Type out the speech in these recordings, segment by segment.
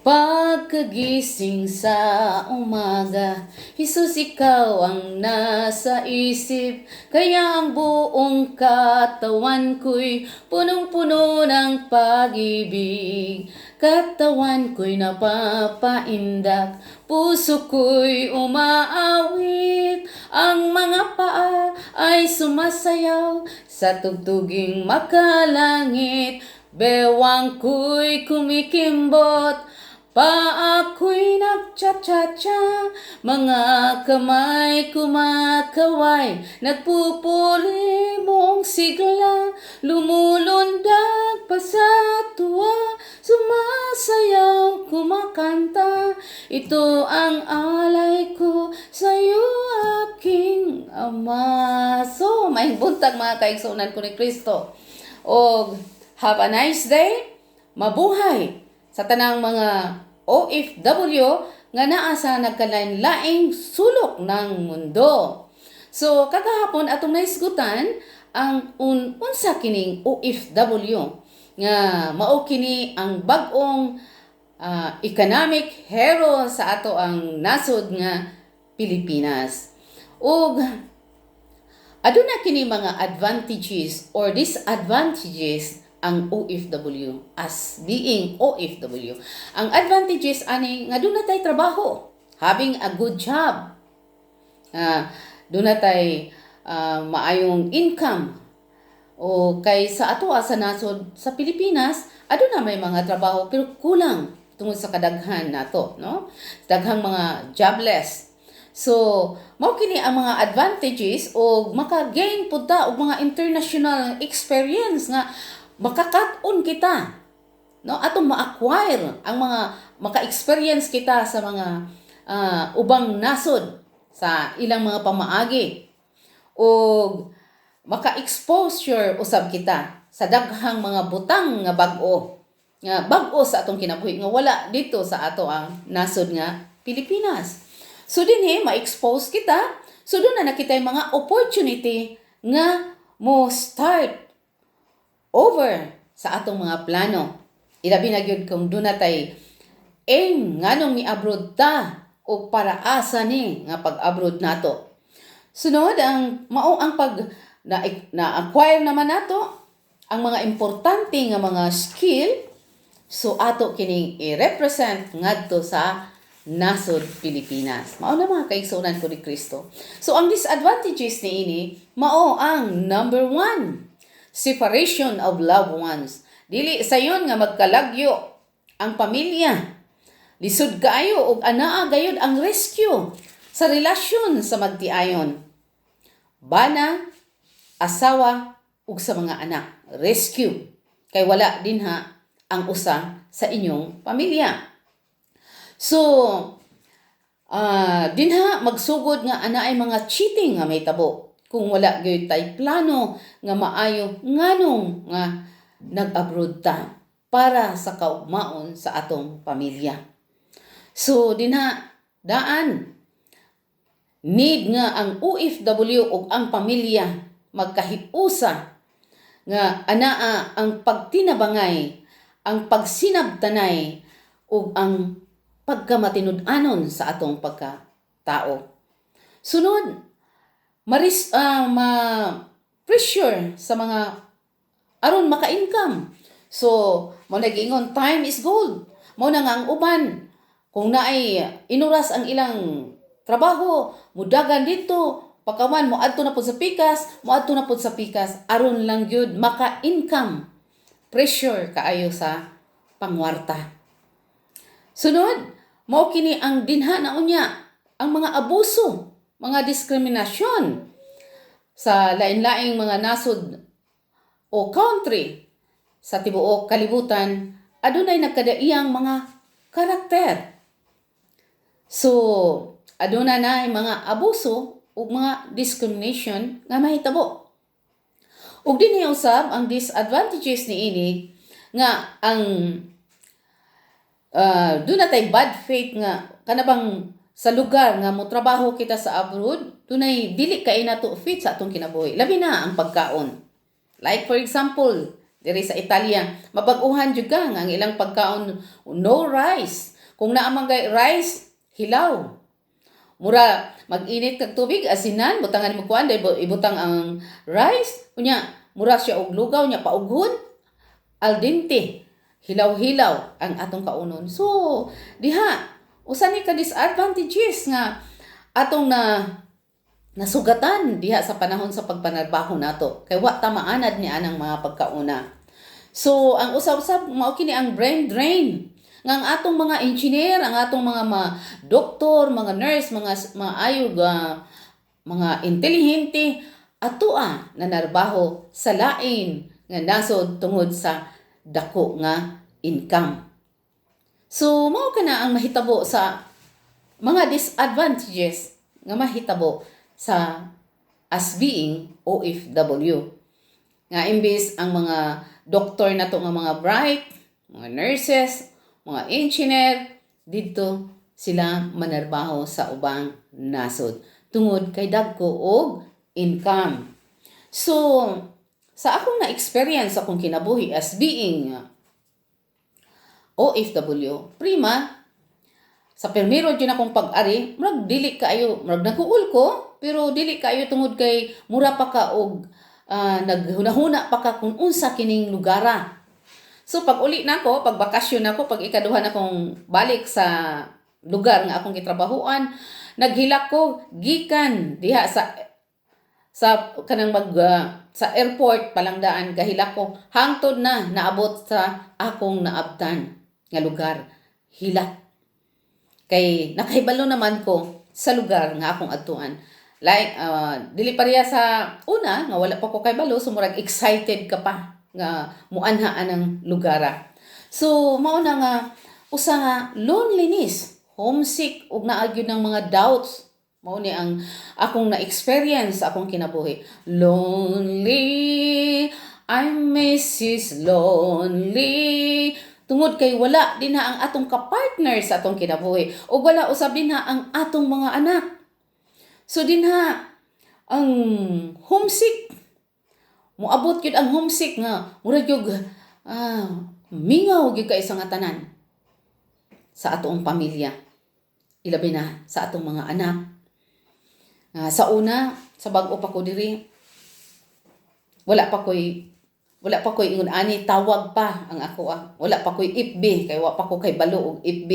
Pagkagising sa umaga, Jesus, ikaw ang nasa isip. Kaya ang buong katawan ko'y punong-puno ng pag-ibig. Katawan ko'y napapaindak, puso ko'y umaawit. Ang mga paa ay sumasayaw sa tugtuging makalangit. Bewang ko'y kumikimbot, paa ko'y nagcha-cha-cha, mga kamay kumakaway, nagpupuri buong sigla, lumulundag pa sa tuwa, sumasayaw, kumakanta. Ito ang alay ko sa'yo, aking Ama. So, maayong buntag, mga kaigsuonan ko ni Kristo. Og have a nice day, mabuhay sa tanang mga OFW nga naa sa nagkalain-laing sulok ng mundo. So, kagahapon atong nahisgutan ang unsa kining OFW nga mao kini ang bag-ong economic hero sa ato ang nasod nga Pilipinas. Ug aduna kini mga advantages or disadvantages ang OFW as being OFW. Ang advantages ani nga duna tay trabaho, having a good job. Duna tay maayong income. O kay sa ato sa nasod sa Pilipinas, aduna may mga trabaho pero kulang tungod sa kadaghan nato, no? Daghang mga jobless. So, mao kini ang mga advantages o maka-gain pud ta og mga international experience nga makakat-on kita, no, atong ma-acquire ang mga maka-experience kita sa mga ubang nasod sa ilang mga pamaagi ug maka-exposure usab kita sa daghang mga butang nga bag-o sa atong kinabuhi nga wala dito sa ato ang nasod nga Pilipinas. So dinhi ma-expose kita, so duna na kitay mga opportunity nga mo start over sa atong mga plano. Ilabi na gyud kung duna tay aim nganong ni-abroad ta o para asa ni nga pag-abroad nato. Sunod ang mao ang pag na, na-acquire naman nato ang mga importante nga mga skill, so ato kining i-represent ngadto sa nasod Pilipinas. Mao na, mga kaigsuonan ko ni Kristo. So ang disadvantages niini mao ang number one, separation of loved ones. Dili sayon nga magkalagyo ang pamilya. Lisod kaayo ug anaa gayud ang rescue sa relasyon sa magtiayon. Bana, asawa ug sa mga anak. Rescue. Kay wala dinha ang usa sa inyong pamilya. So, dinha magsugod nga anaay mga cheating nga mahitabo kung wala gyud tay plano nga maayo nganong nga nag-abroad ta para sa kaugmaon sa atong pamilya. So dinha daan need nga ang OFW ug ang pamilya magkahiusa nga anaa ang pagtinabangay, ang pagsinabtanay ug ang pagkamatinud-anon sa atong pagkatao. Sunod, maris ma pressure sa mga aron maka-income. So, mao nagingon, time is gold. Mao na nga ang uban kung naay inuras ang ilang trabaho, mudagan dito, pagkaman mo adto na pud sa pikas, mo adto na pud sa pikas aron lang gyud maka-income. Pressure kaayo sa pangwarta. Sunod, mao kini ang dinha na unya ang mga abuso, mga diskriminasyon sa lain-laing mga nasod o country sa tibuok kalibutan, adunay nagkadaiyang mga karakter. So, aduna na mga abuso ug mga discrimination nga mahitabo. Ug dinhi usab ang disadvantages niini nga ang duna tay bad faith nga kanabang sa lugar nga motrabaho kita sa abroad, dunay dili kay nato fit sa atong kinabuhi. Labi na ang pagkaon. Like for example, diri sa Italia, mabag-uhan jud ka nga ang ilang pagkaon no rice. Kung naa man gay rice, hilaw. Mura mag-init kag tubig, asinan, butangan mo kuan, ibutang ang rice, unya mura siya og lugaw nya paughon, al dente, hilaw-hilaw ang atong kaunon. So, diha usa ni ka disadvantages nga atong na nasugatan diha sa panahon sa pagpanarbaho nato kay wa ta maanad ni anang mga pagkauna. So, ang usab-usab mao kini ang brain drain nga ang atong mga engineer, ang atong mga doktor, mga nurse, mga ayog, mga intelihente atoa nanarbaho sa lain nga nasod tungod sa dako nga income. So mao kana ang mahitabo sa mga disadvantages nga mahitabo sa as being OFW. Nga imbis ang mga doktor nato nga mga bright, mga nurses, mga engineer, didto sila manarbaho sa ubang nasod tungod kay dagko og income. So, sa akong na-experience akong kinabuhi as being OFW, prima, sa primero jud akong pag-ari, murag dili kaayo, murag naguol ko, pero dili kaayo tungod kay mura pa ka og naghunahuna pa ka kung unsa kining lugara. So pag uli nako, pag bakasyon nako, pag ikaduha na kong balik sa lugar nga akong gitrabahuan, naghilak ko gikan diha sa kanang mag sa airport palang daan, gahilak ko hangtod na naabot sa akong naabtan nga lugar. Hilak. Kay nakahibalo naman ko sa lugar nga akong adtuan. Like dili pareha sa una nga wala pa ko kahibalo, so murag excited ka pa nga muanha anang lugara. So mao na nga usa nga loneliness, homesick ug naa gyud ng mga doubts. Mao ni ang akong na-experience sa akong kinabuhi. Lonely, I'm Mrs. Lonely. Tungod kay wala din na ang atong kapartner sa atong kinabuhi ug wala usab din na ang atong mga anak. So dinha ang homesick, moabot gyud ang homesick nga murag gyud mingaw gyud kay sa nga tanan sa atong pamilya, ilabi na sa atong mga anak. Sa una, sa bag-o pa ko diri, wala pa ko'y ingon ani, tawag pa ang ako ah. Wala pa ko'y FB kay wa pa ko kay balo og FB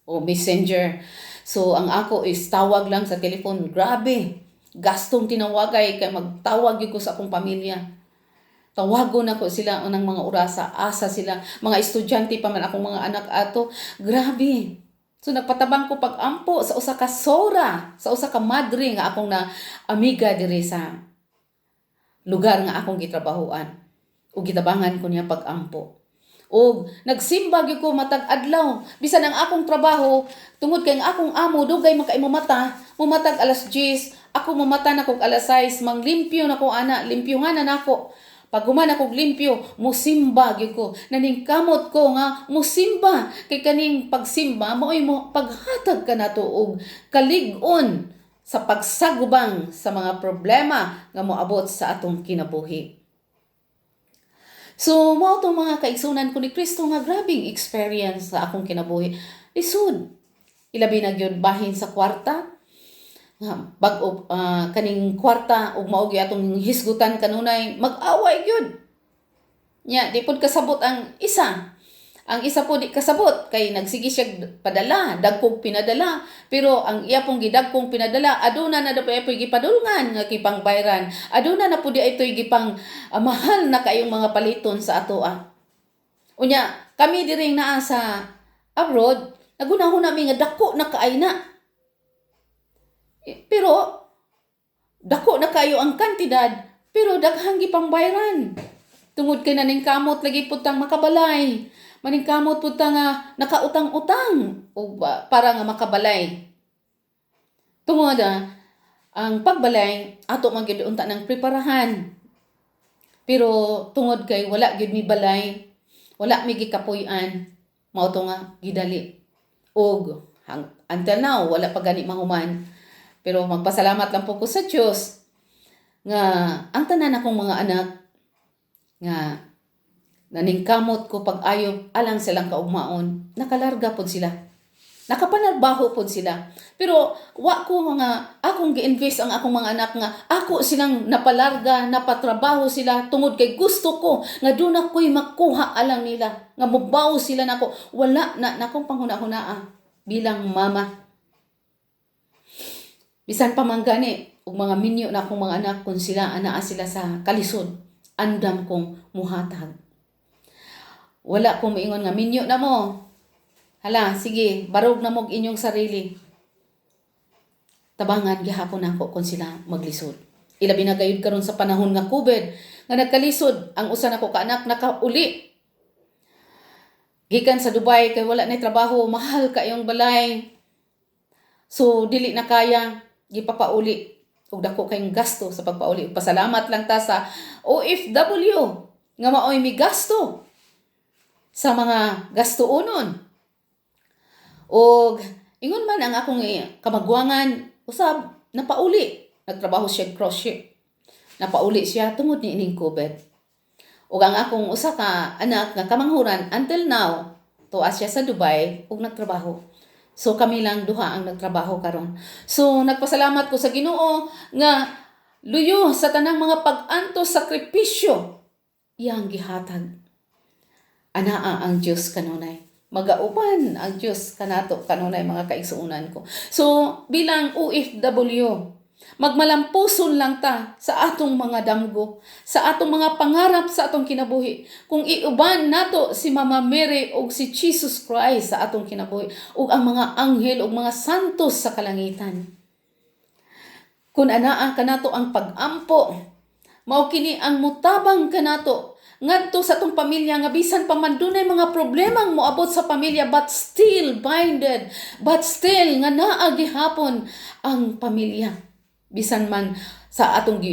o Messenger. So ang ako is tawag lang sa telephone. Grabe. Gastong tinawagay kay magtawag gyud ko sa akong pamilya. Tawagon nako sila unang mga orasa, asa sila, mga estudyante pa man akong mga anak ato. Grabe. So nagpatabang ko pag-ampo sa usa ka sora, sa usa ka madre nga akong na amiga diri sa lugar nga akong gitrabahoan. Ug gitabangan ko niya pag-ampo. Og nagsimba gyud ko matag adlaw. Bisan ang akong trabaho, tungod kay ang akong amo dugay man kay mamata, mumatag alas 10, ako mamata na kog alas 6, manglimpyo na ko ana, limpyuhan na nako. Pag human akong limpyo, musimba gyud ko. Naningkamot ko nga musimba kay kaning pagsimba maoy mo paghatag ka nato og kalig-on sa pagsagubang sa mga problema nga moabot sa atong kinabuhi. So, mao tong mga kaigsunan ko ni Kristo nga grabing experience sa akong kinabuhi. Lisod. Ilabi na gyud bahin sa kwarta. Nga bag-o kaning kwarta ug mao gyud atong hisgutan kanunay, mag-away gyud. Nya di pud kasabot ang isa. Ang isa po di kasabot kay nagsige siya padala, dagkong pinadala. Pero ang iya pong gidagkong pinadala, aduna na daw po gipadulngan nga gipang bayran. Aduna na po di ito'y gipang mahal na kayong mga paliton sa ato ah. Unya, kami diri naa sa abroad, nagunahon mi nga dako na kaay na. Eh, pero dako na kayo ang kantidad, pero daghang gipang bayran. Tungod kay naningkamot lagi pud tang makabalay. Maningkamot pud ta nga nakautang-utang o para nga makabalay. Tungod ang pagbalay ato man gyud unta ng preparahan. Pero tungod kay wala gyud mi balay, wala mi gikapuy-an, mao to nga gidali. Og until now wala pa gani mahuman. Pero magpasalamat lang po ko sa Dios nga ang tanan akong mga anak nga naningkamot ko pag-ayo alang silang kaugmaon, nakalarga pod sila. Nakapanarbaho pod sila. Pero wa ko nga akong gi-invest ang akong mga anak nga ako silang napalarga, napatrabaho sila tungod kay gusto ko nga duna ko'y makuha alang nila, nga mubaw sila nako. Wala na nakong panghuna-hunaa bilang mama. Bisan pa man gani og mga minyo na akong mga anak, kung sila anaa sila sa kalisod, andam kong muhatag. Wala ko moingon nga minyo na mo. Hala, sige, barog na mo'g inyong sarili. Tabangan gihapon nako kung sila maglisod. Ilabi na gayud karon sa panahon nga COVID, nga nagkalisod ang usa nako ka anak, nakauli gikan sa Dubai kay wala na trabaho, mahal kayong balay. So dili na kaya, gipapauli ug dako kayong gasto sa pagpauli. Pasalamat lang ta sa OFW nga maoy migasto sa mga gastuonon. Og ingon man ang akong kamagwangan, usab napauli. Nagtrabaho siya cruise ship. Napauli siya tungod ni ining COVID. Ug ang akong usa ka anak nga kamanghuran, until now tuwa siya sa Dubai ug nagtrabaho. So kami lang duha ang nagtrabaho karon. So nagpasalamat ko sa Ginoo nga luyo sa tanang mga pag-antos, sakripisyo, iyang gihatag. Anaa ang Dios kanunay. Magauban ang Dios kanato kanunay, mga kaigsuonan ko. So bilang OFW, magmalampuson lang ta sa atong mga damgo, sa atong mga pangarap sa atong kinabuhi. Kung iuban nato si Mama Mary ug si Jesus Christ sa atong kinabuhi ug ang mga anghel ug mga santos sa kalangitan. Kung anaa kanato ang pag-ampo, mao kini ang mutabang kanato ngadto sa atong pamilya nga bisan pa man dunay mga problemang moabot sa pamilya, but still binded, but still nga naa gihapon ang pamilya, bisan man sa atong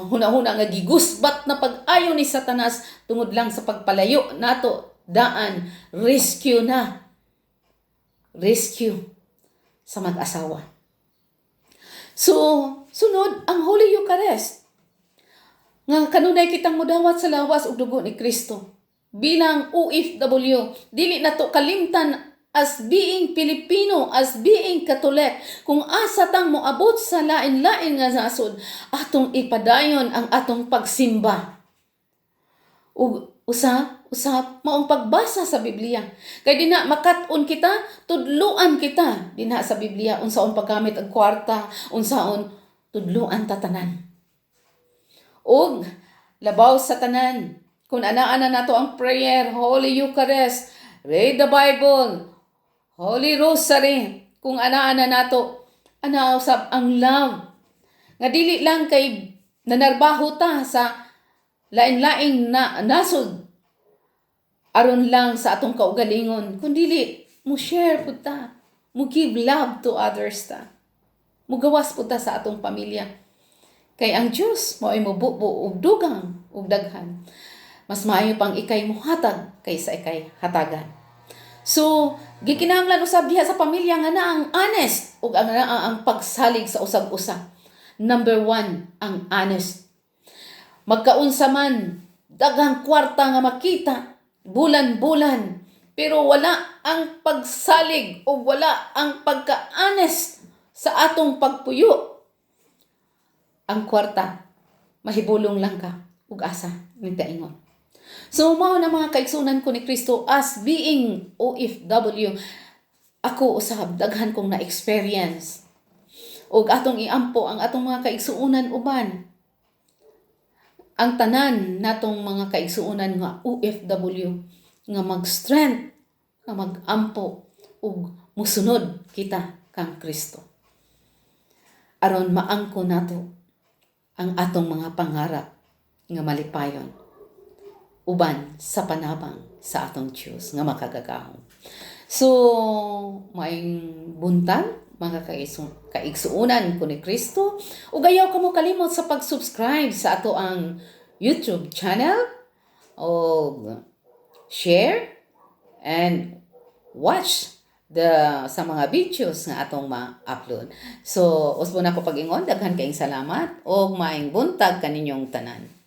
hunahuna nga gigusbat na pag-ayo ni Satanas tungod lang sa pagpalayo nato daan, rescue na, rescue sa mag-asawa. So sunod ang Holy Eucharist nga kanunay kitang mudawat sa lawas ug dugo ni Kristo. Bilang OFW, dili nato kalimtan as being Filipino, as being Catholic, kung asa tang moabot sa lain-lain nga nasod, atong ipadayon ang atong pagsimba. Ug usa usab maong pagbasa sa Biblia. Kay dinha makat-on kita, tudluan kita dinha sa Biblia unsaon paggamit ang kwarta, unsaon tudluan ta tanan. Ug labaw sa tanan, kung anaa na nato ang prayer, Holy Eucharist, read the Bible, Holy Rosary, kung anaa na nato, ana usab ang love. Nga dili lang kay nanarbaho ta sa lain-laing na nasod aron lang sa atong kaugalingon, kundili mo share pud ta, mo give love to others ta. Mugawas pud ta sa atong pamilya. Kay ang Dios mao'y mobubo og dugang og daghan. Mas maayo pang ikay mohatag kaysa ikay hatagan. So, gikinahanglan usab diha sa pamilya nga naa ang honest ug ang naa ang pagsalig sa usag usa. Number one, ang honest. Magkaunsa man, daghang kwarta nga makita, bulan-bulan, pero wala ang pagsalig o wala ang pagka-honest sa atong pagpuyo. Ang kwarta, mahibulong lang ka ug asa nagkaingon. So mao na, mga kaigsunan ko ni Kristo, as being OFW, ako usab daghan kong na-experience. Ug atong iampo ang atong mga kaigsuonan uban. Ang tanan natong mga kaigsuonan nga OFW nga mag-strength, nga mag-ampo ug musunod kita kang Kristo. Aron maangko nato ang atong mga pangarap nga malipayon uban sa panabang sa atong Diyos nga makagagahom. So, maayong buntag, mga kaigsuunan ko ni Kristo. Ug ayaw kamo kalimot sa pag-subscribe sa ato ang YouTube channel o share and watch the sa mga videos nga atong ma-upload. So, usbo na ko pag-ingon, daghan kayong salamat ug maayong buntag kaninyong tanan.